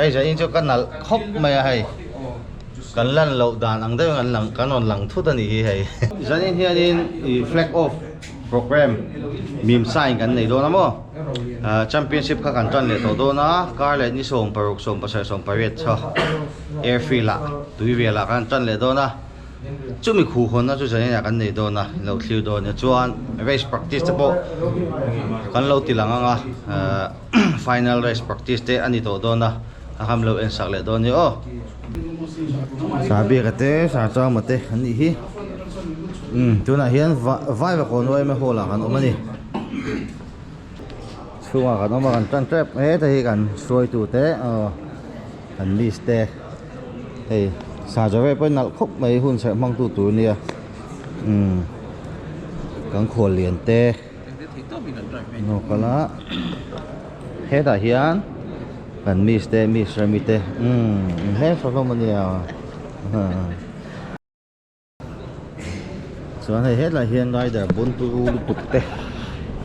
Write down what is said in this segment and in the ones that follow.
Hei zanin chu ka nalh khawp mai a hei. Kan lan loh dan ang deuhin kan lang kan rawn lang thut a nih hi hei. Zanin hianin ih flag off program mim sign kan nei dawn a maw. Championship kha kan tan leh tawh dawn a, kar leh ni 16, 17, 18 chaw airfield ah tuirial ah kan tan leh dawn a. Chumi khuh hawnna chu zanin ah kan nei dawn a, in lo thlir dawn nia. Chuan race practice te pawh kan lo ti lang ang a, final race practice te a ni tawh dawn a, a ham lo en sak leh dawn nia aw. Sahbiaka te, Sarchama te an nih hi. Umm tunah hian Vaivakawn yma hall ah kan awm a ni. Chhungah kan awm a, kan tan tep heta hi kan hruaitu te aw kan list te. Hei sa zawh ve pawhin nalh khawp mai hun serh hmang tu tur nia umm kan khual lian te an aw kal a hetah hian kan miss te miss remi te umm inhleng tha hlawm ania Chuan hei hetlai hian rider bun turu lutuk te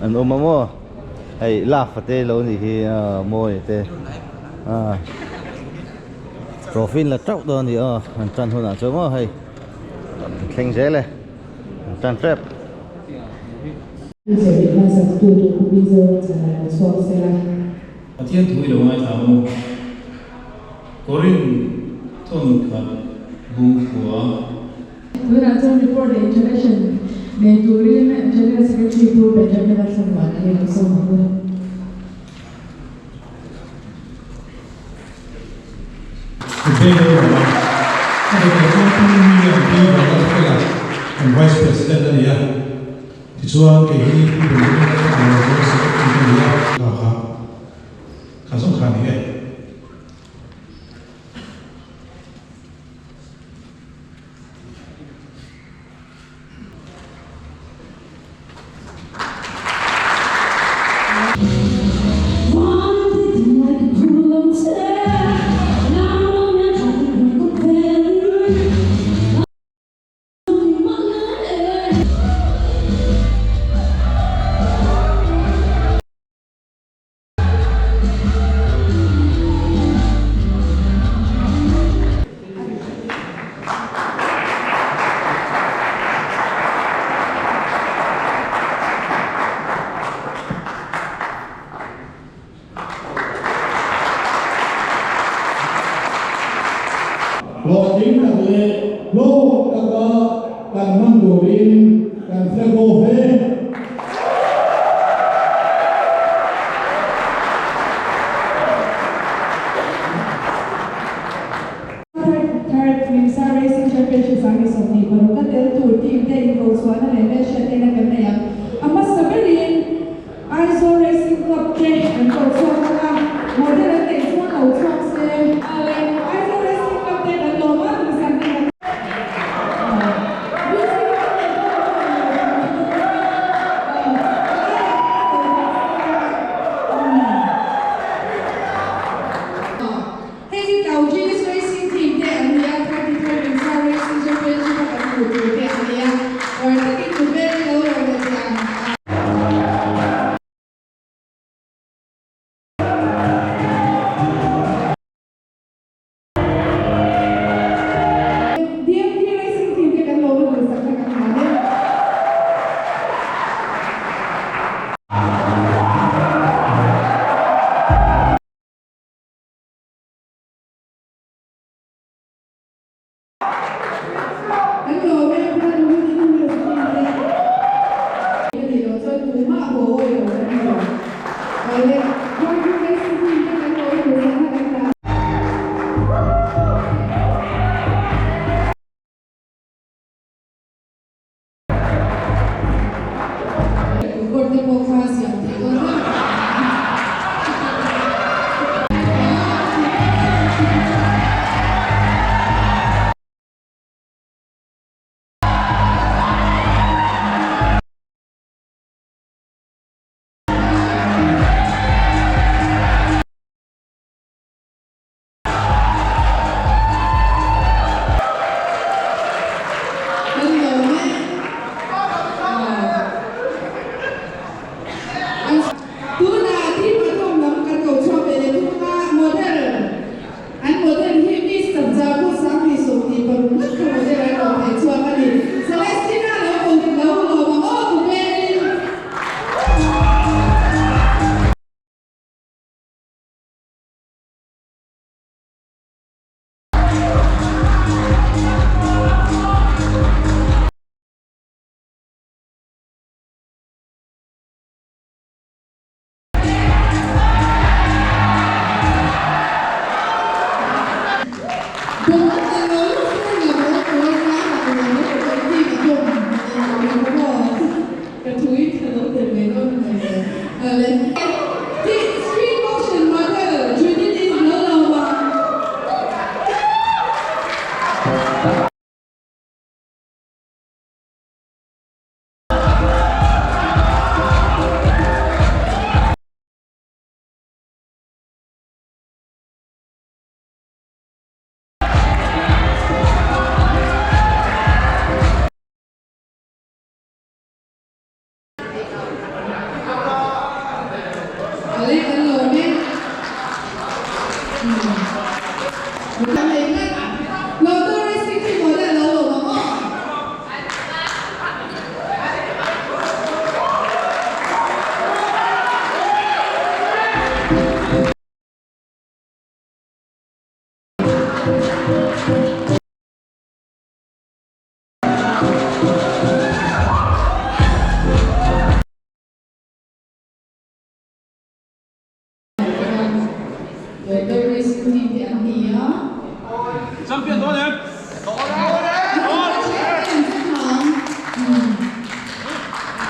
an awm a maw hei love te lo nih hi aw mawi te ah trophy an la teuh dawn a ni aw an tan hunah chuan maw hei an thleng zel e an tan tep. Pathian thu i lo ngaithla ang u. Korin thawn khat bung khua. Tunah chuan report leh introduction nei turin General Secretary Pu Benjamin a thlen vang hi lo sawm ang u. Thuthleng lo awm a, a dawtah chuan Pu William P. Vanlalfela kan Vice President a ni a, tichuan kei hi Pu Benjamin a thlen vang General Secretary ka ni a. Kha kha. Kha zawng kha ni e.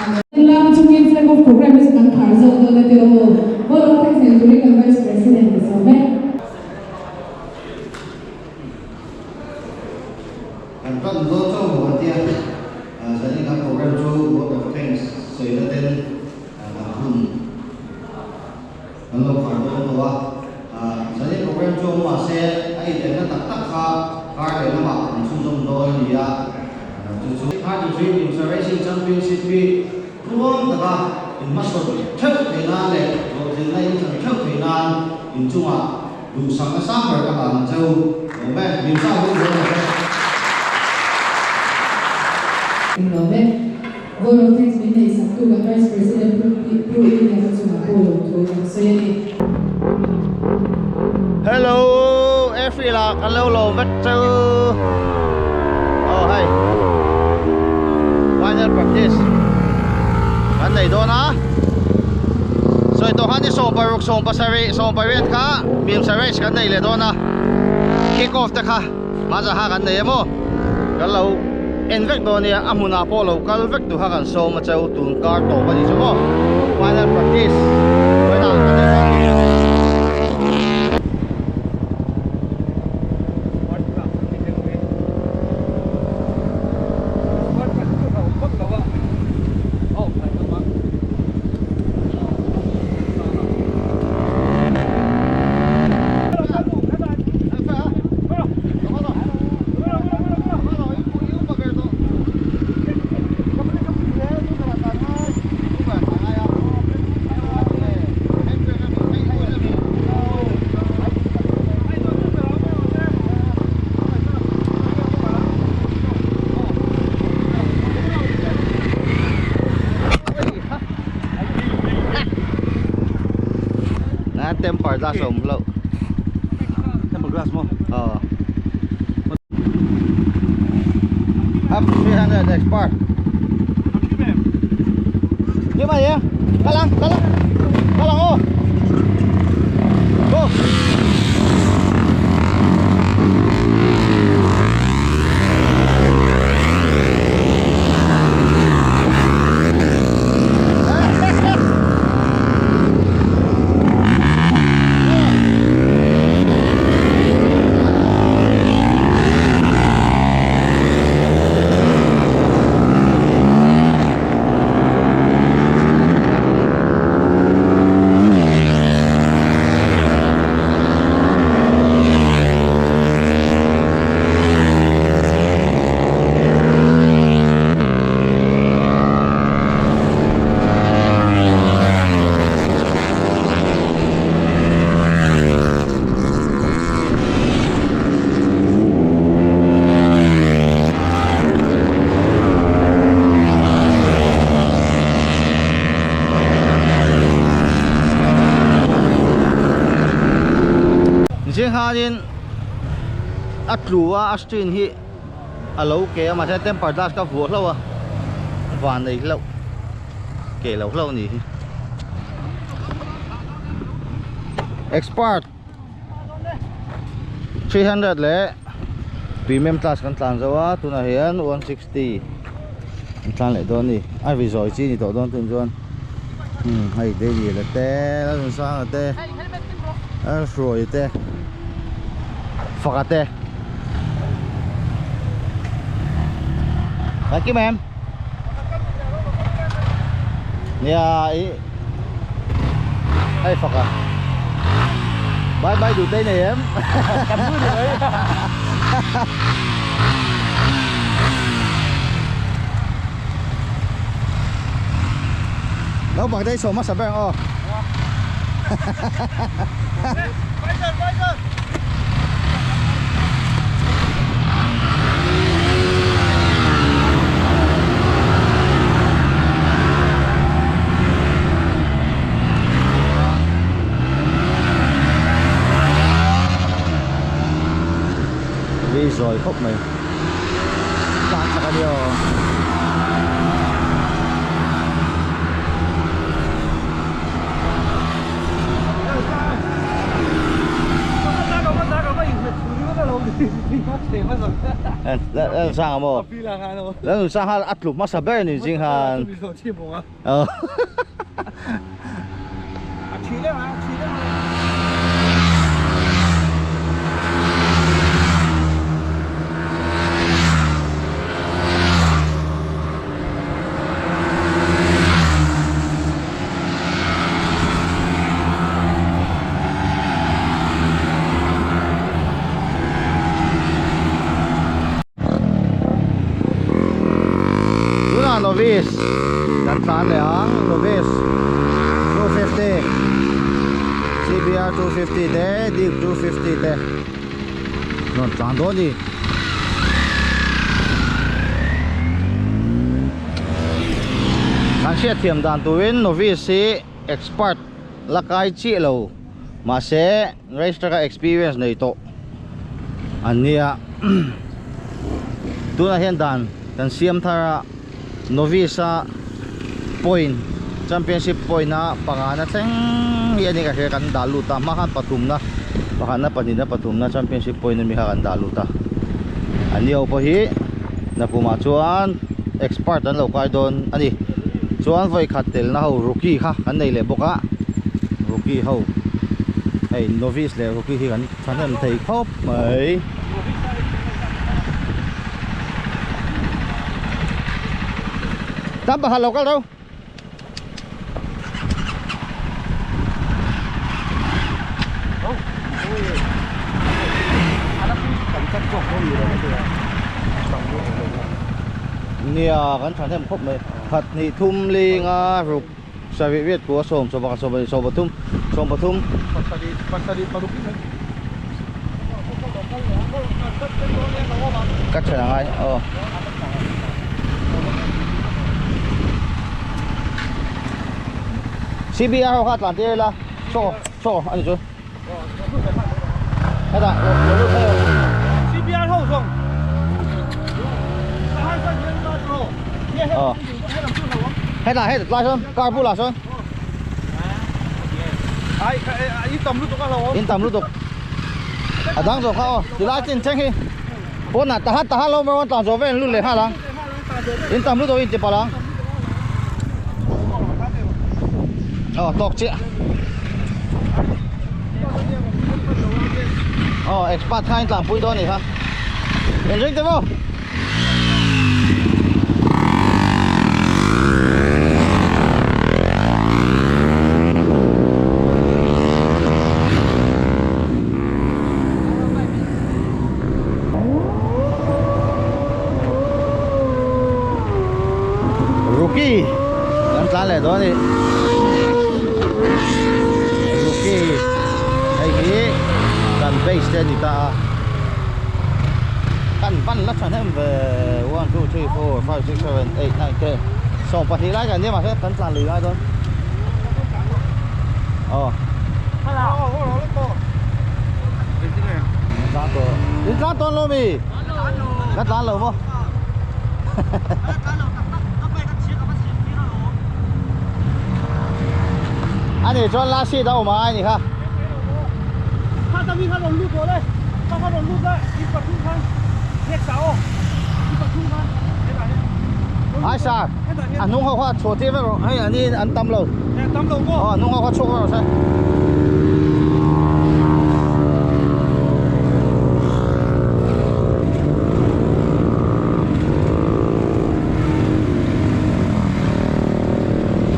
Lam chungin flag off program hi chu kan khar zawk dawn a ti aw. Vote of thanks nei turin kan Vice President a sawm e. Kan tan dawn chauh maw kan tia, zanin kan program chu vote of thanks sawina ten kan hun kan lo khar dawn tawh a. Zanin program chu awm mahse a inelna tak tak kha kar leh lamah kan chhunzawm dawn a ni a. Chu chu 33 Mimsa Racing Championship hi tluang taka inhmasawn theuh theih nan leh hlawhtlinna inchan theuh theih nan inchungah duhsakna sang ber ka hlan ang cheu. Lawm e, Mimsa hun dawn lo ve. Lawm e. Vote of Thanks min neih sak tu kan Vice President Pu Pu William-a chungah pawh lawm thu an sawi a ni. Hello, airfield ah kan lo lawm vek cheu. Aw hei final practice kan nei dawn a. Sawi tawh khan ni 16, 17, 18 kha Mimsa race kan nei leh dawn a. Kick off te kha Hmasa kha kan nei emaw kan lo en vek dawn nia a hmunah pawh lo kal vek duh kha kan sawm a cheu tun kar tawp a ni chu maw final practice vawiinah kan nei dawn. Temper glass awm hlauh. Temper glass maw? Aw. Up 300 expert. Như vậy á. Kalang, kalang. Kalang ô. Go. Zing hanin a tlu a a screen hi a lo ke a mahse temper glass ka vuah hlauh a van nei hlauh ke lo hlauh a nih hi expert 300 leh premium class kan tlan zo a tunah hian 160 an tlan leh dawn a ni a ri zawi chi a ni tawh dawn tun chuan hei daily la te lalnunsanga te lalhruai te faka te Thank you ma'am. Nia i hei faka. Bye bye duh te nei em. Kan nu ni mai. Naupang te hi sawm hmasa ber ang aw. Ri zawi khawp mai tlan chak a nia aw. Lalnunsanga maw? Lalnunsanga kha a tlu hmasa ber ni zing khan. Tunah novice kan tlan leh ang novice 250 CBR 250 te Duke 250 te rawn tlan dawn a ni. Kan hriatthiam dan turin novice hi expert la kai chiah lo mahse race track a experience nei tawh an nia tunah hian dan kan siam thar a novice a point championship point a panga na thleng hi a ni ka hria kan dah lut a hma khan pathum na pakhat na pahnih na pathum na championship point ami kha kan dah lut a an ni ho pawh hi nakumah chuan expert an lo kai dawn a ni chuan vawi khat tel na ho rookie kha kan nei leh bawk a rookie ho hei novice leh rookie hi kan thahnem thei khawp mai. Tam pakhat lo kal ro. Nia kan thahnem khawp mai khat hnih thum linga ruk sarih riat kua sawm sawm pakhat sawm pahnih sawm pathum sawm pathum ka then angai aw. CBR ho kha tlan tir ila saw saw ani chu hetah lo lo lut phei ang CBR ho zawng ờ hetah hetah tlai sawn car bulah sawn ai in tam lutuk a hlauhawm in tam lutuk a dang zawh kha aw tilai chin thleng hi pawnah tahan tahan lo mai tlan zawh vel lut leh nghal ang in tam lutuk in ti palh ang aw tawk chiah aw expert kha in tlanpui dawn a nih kha in ring te maw. Rookie kan tlan leh dawn a ni Rookie hei hi kan base te a ni ta a kan van la thahnem ve 1 2 3 4 5 6 7 8 9 10 17 lai kan nia mahse kan tlan lui ngai dawn aw in tlan tawn lo mi ka tlan lo maw ani chuan last seat a awm a ai ni kha Ai sir a hnung ho kha chhuah tir vek rawh hei ani an tam lo aw a hnung ho kha chhuak vek rawh se.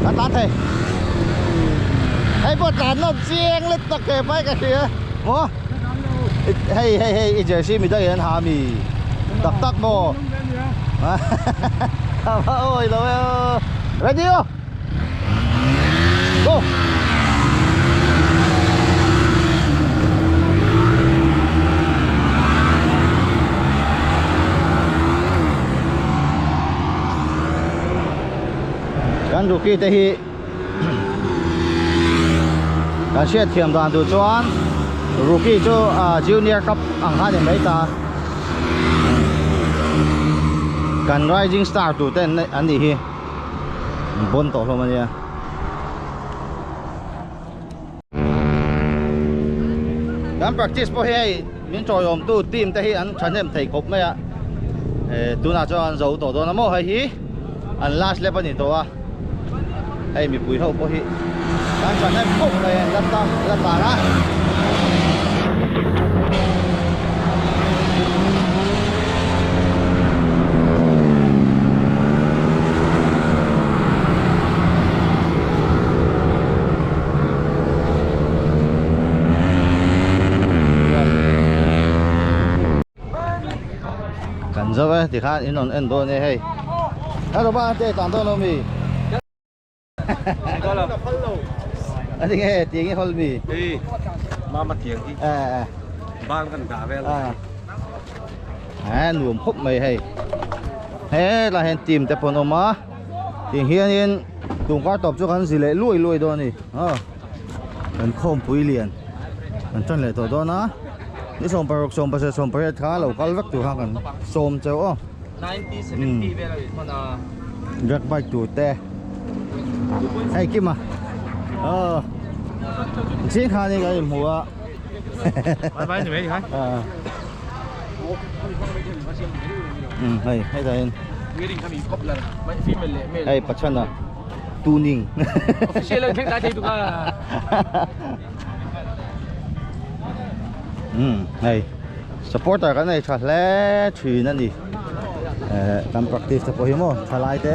An tlan thei hei pawh tlan nawm chiang let tak he pai ka hria maw hei hei hei i jersey mi dangin an ha mi tak tak maw a va awi lo e aw ready aw go kan rookie te hi kan hriat thiam dan tur chuan rookie chu junior cup ang kha ni mai ta kan rising star tur te an nih hi bawn tawh hlawm a nia. Kan practice pawh hi hei min tawiawmtu team te hi an thahnem thei khawp mai a. Tunah chuan an zo tawh dawn a maw hei hi an last lap a ni tawh a hei mipui ho pawh hi kan tha hnem khawp mai a la ta la tlan a. Kan zo e tikhan in rawn en dawn e hei hello ba te tlan dawn lo mi a ti nge tiang i hawl mi Ei mama tiang hi eh ban kan dah vel a nuam khawp mai hei he lai hian team te pawh an awm a tiang hianin tungkar tawp chu kan zi leh luai luai dawn a ni Kan khawmpui lian kan tan leh tawh dawn a ni 16 17 18 kha lo kal vek tur kha kan sawm cheu aw drag bike tur te hei kima aw ching kha ni kan inhmu a hei hei tain hei pachana tuning Official ang theng thei tuka. Um hei supporter kan nei tha hle thin a ni eh kan practice te pawh hi maw thalai te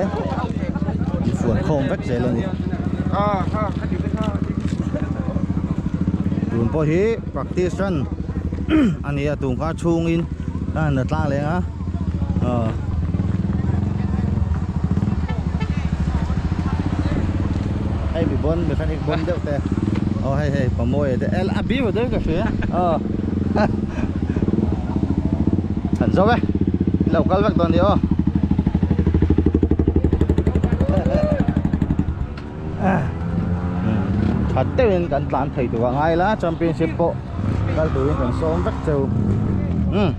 infuan khawm vek zel a ni tun pawh hi practice ran a ni a tun kha chhungin a han la tlang leng a aw hei mi bon mechanic bon deuh te aw hei hei pamawi te el a bi deuh ka hria aw han zo e lo kal vek dawn ni aw that deuhin kan tlan thei tur a ngai la championship pawh kal turin kan sawm vek cheu um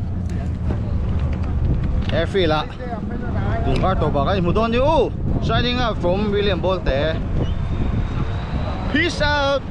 airfield ah tungkar tawp ah kan inhmu dawn ni u shining up from William Bolte peace out.